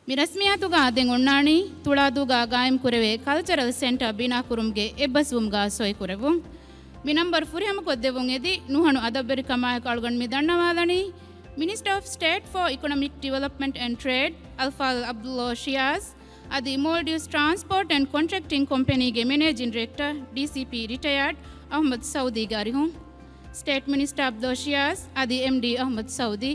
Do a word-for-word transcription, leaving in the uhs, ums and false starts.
މި ރަސްމިއްޔާތުގަ ދެން އޮންނާނީ ތުޅާދޫގަ ގާއިމް ކުރެވޭ ކަލްޗަރަލް ސެންޓަރ ބިނާ ކުރުމުގެ އެއްބަސްވުމުގަ ސޮއި ކުރެއްވުން. މި ނަންބަރު ފުރިހަމަކޮށްދެއްވުން އެދި ނުހަނު އަދަބުވެރިކަމާއެކު އަޅުގަނޑު މި ދަންނަވާލަނީ، މިނިސްޓަރ އޮފް ސްޓޭޓް ފޯ އިކޮނޮމިކް ޑިވެލޮޕްމަންޓް އެންޑް ޓްރޭޑް އަލްފާޟިލް ޢަބްދުﷲ ޝިޔާޒް އަދި މޯލްޑިވްސް ޓްރާންސްޕޯޓް އެންޑް ކޮންޓްރެކްޓިން ކޮމްޕެނީގެ މެނޭޖިން ޑިރެކްޓަރ، ޑީސީޕީ ރިޓަޔާޑް، އަޙްމަދު ސައުދީގެ އަރިހުން. ސްޓޭޓް މިނިސްޓަރ ޢަބްދުﷲ ޝިޔާޒް އަދި އެމްޑީ އަޙްމަދު ސައުދީ